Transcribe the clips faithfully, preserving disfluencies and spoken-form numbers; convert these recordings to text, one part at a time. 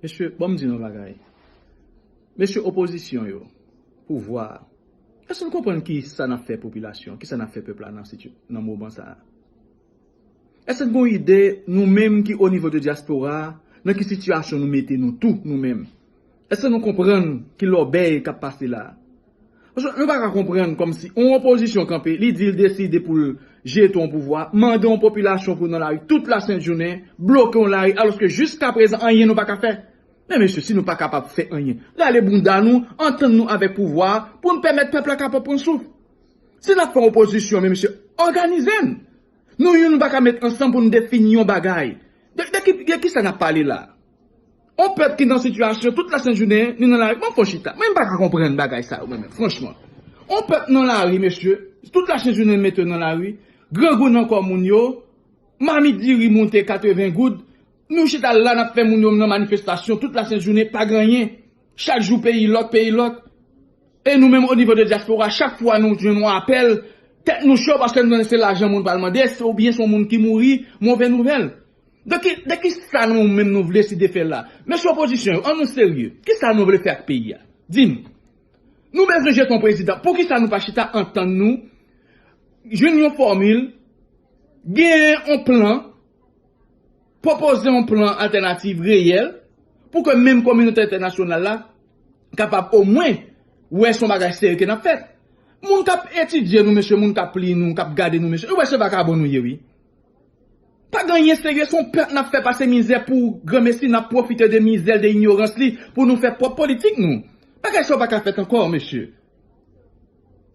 Mesye, ban m di nou yon bagay. Mesye opozisyon yo, pouvwa a, èske nou konprann ki sa n ap fè popilasyon, ki sa n ap fè pèp la nan siti-, nan moman sa a? Èske n gen yon ide, nou menm ki o nivo de dyaspora a, nan ki sitiyasyon nou mete nou tou, nou menm? Èske nou konprann ki lòbèy k ap pase la a? Paske nou pa ka konprann kòmsi yon opozisyon kanpe, li di l deside pou l jete yon pouvwa, mande yon popilasyon pou nan lari tout lasent jounen, bloke yon lari, alòske jiskaprezan anyen nou pa ka fè. Men mesye, si nou pa kapab fè anyen, rale bounda nou, antann nou avèk pouvwa a, pou n pèmèt pèp la kapab pran souf. Si n ap fè opozisyon, men mesye, òganize n. Nou youn nou pa ka met ansanm pou nou defini yon bagay. De, de ki, de ki sa n ap pale la? On pèp ki nan sitiyasyon tout lasent jounen, li nan lari. Mwen fò chita. Mwen m pa ka konprann bagay sa yo, mwen menm, franchman. On pèp nan lari, mesye, tout lasent jounen mete yo nan lari, grangou nan kò moun yo, mamit diri monte katreven goud, nou chita la n ap fè moun yo nan manifestasyon tout lasent jounen, pa gen anyen. Chak jou peyi lòk, peyi lòk. E nou menm o nivo de dyaspora, chak fwa nou jwenn yon apèl, tèt nou cho paske nou se lajan moun pral mande, se oubyen se yon moun ki mouri, move nouvèl. De ki, de ki sa nou menm nou vle si de fè la? Mesye opozisyon yo, an nou serye. Ki sa nou vle fè ak peyi a? Di m. Nou bezwen jete yon prezidan. Poukisa nou pa chita antann nou, jwenn yon fòmil, gen yon plan, pwopoze yon plan altènativ reyèl pou ke menm kominote entènasyonal la kapab omwen wè se yon bagay serye ke n ap fè. Moun k ap etidye nou, mesye, moun k ap li nou, k ap gade nou, mesye, yo wè se vakabon nou ye, wi. Pa gen anyen serye, se yon pèp n ap fè pase mizè pou granmesi, n ap pwofite de mizè l, de inyorans li, pou nou fè pwòp politik nou. Bagay sa yo pa ka fèt ankò, mesye.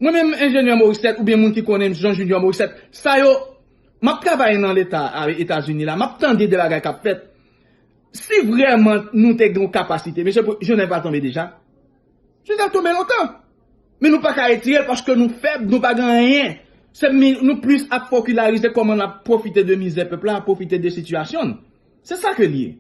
Mwen menm, enjenyè Morissette, oubyen moun ki konnen m, Jean Junior Morissette, sa yo, m ap travay nan Leta a Etazini la, m ap tande de bagay k ap fèt. Si vrèman nou te gen yon kapasite, mesye, pou, Jovenel pa tonbe deja. Jovenel tonbe lontan. Men nou pa ka retire l paske nou fèb, nou pa gen anyen. Se mi, nou plis ap fokilarize kòman n ap pwofite de mizè pèp la, pwofite de sitiyasyon n. Se sa ke l ye.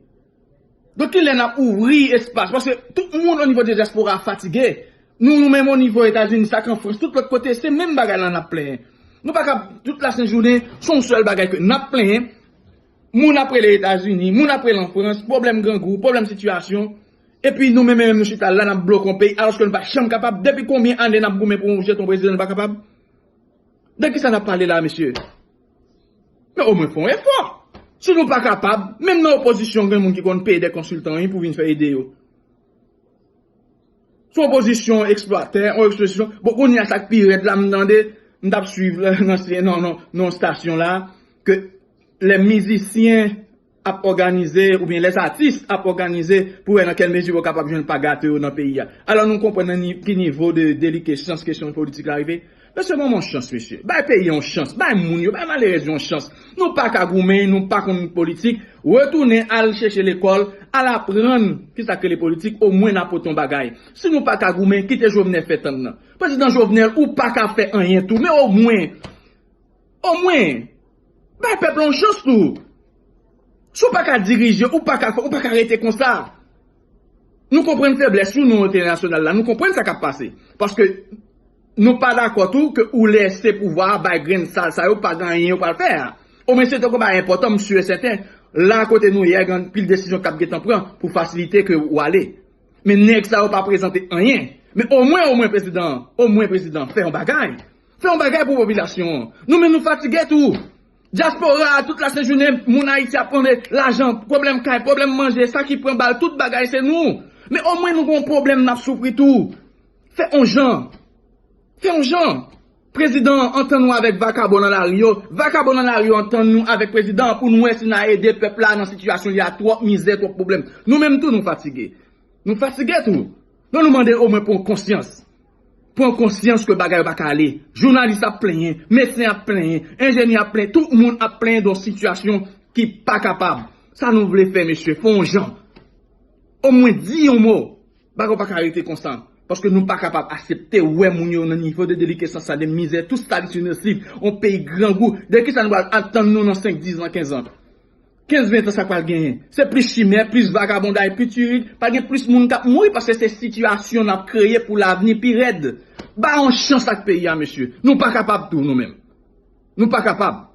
Donk, kilè n ap ouvri espas? Paske tout moun o nivo de dyaspora a fatige. Nou, nou menm o nivo Etazini, sa k an Frans, tout lòt kote, se menm bagay la n ap plenyen. Nou pa ka, tout lasent jounen, se yon sèl bagay ke n ap plenyen. Moun ap rele Etazini, moun ap rele an Frans, pwoblèm grangou, pwoblèm sitiyasyon. Epi nou menm, menm nou chita la, n ap bloke yon peyi, alòske nou pa janm kapab. Depi konbyen ane n ap goumen pou yon jete yon prezidan, nou pa kapab? De ki sa n ap pale la, mesye? Men omwen fè yon efò. Si nou pa kapab, menm nan opozisyon, gen moun ki konn peye de konsiltan, wi, pou vin fè ede yo. Se yon opozisyon eksplwatè, yon eksplwasyon. Bon, kounye a sa k pi rèd la, m tande, m t ap swiv nan, nan, nan, nan stasyon la, ke lè mizisyen ap òganize, oubyen lèzatis ap òganize pou wè nan kèl mezi yo kapab jwenn pa gato yo nan peyi a. Alò, nou konprann nan ni, ki nivo de delikesans kesyon politik la rive. Mesye, ban m yon chans, mesye. Bay peyi a yon chans. Bay moun yo, bay malerèz yo yon chans. Nou pa ka goumen, nou pa konn politik. Retounen al chèche lekòl, al aprann kisa k rele politik, omwen n a pote yon bagay. Si nou pa ka goumen, kite Jovenel fè tann nan. Prezidan Jovenel, ou pa ka fè anyen tou, men omwen, omwen, bay pèp la yon chans tou. Si w pa ka dirije, ou pa ka fè, ou pa ka rete konsa. Nou konprann feblès ou nan entènasyonal la, nou konprann sa k ap pase. Paske nou pa dakò tou ke ou lese pouvwa a bay grenn sal sa yo, pa gen anyen yo pral fè a. Omwen se tankou bagay enpòtan, m si e sèten, la kote nou ye a, gen anpil desizyon k ap gentan pran pou fasilite ke ou ale. Men nèg sa yo pa prezante anyen. Men omwen, omwen prezidan, omwen prezidan, fè yon bagay. Fè yon bagay pou popilasyon an. Nou menm nou fatige tou. Dyaspora a, tout lasent jounen, moun Ayiti ap mande lajan, pwoblèm kay, pwoblèm manje, sa ki pran bal, tout bagay se nou. Men omwen nou gen yon pwoblèm n ap soufri tou. Fè yon jan. Fè yon jan. Prezidan an, antann ou avèk vakabon nan lari yo. Vakabon nan lari yo antann nou avèk prezidan an pou nou wè si n a ede pèp la nan sitiyasyon li a, twòp mizè, twòp pwoblèm. Nou menm tou nou fatige. Nou fatige tou. Donk nou mande omwen pran konsyans. Pran konsyans ke bagay yo pa ka ale. Jounalis ap plenyen, medsen ap plenyen, enjenyè ap plenyen, tout moun ap plenyen de yon sitiyasyon ki pa kapab. Sa nou vle fè, mesye, fè yon jan. Omwen di yon mo. Bagay yo pa ka rete konsa. Paske nou pa kapab aksepte wè moun yo nan nivo de delikesans sa, de mizè, tout sa ki nòsif, yon peyi grangou. De kisa nou pral atann nou nan senk, diz an, kenz an? Kenz, ven tan sa k pral genyen. Se plis chimè, plis vagabonday, plis tirik, pral gen plis moun k ap mouri paske se sitiyasyon n ap kreye pou lavni pi rèd. Ba yon chans ak peyi a, mesye. Nou pa kapab tou, nou menm. Nou pa kapab.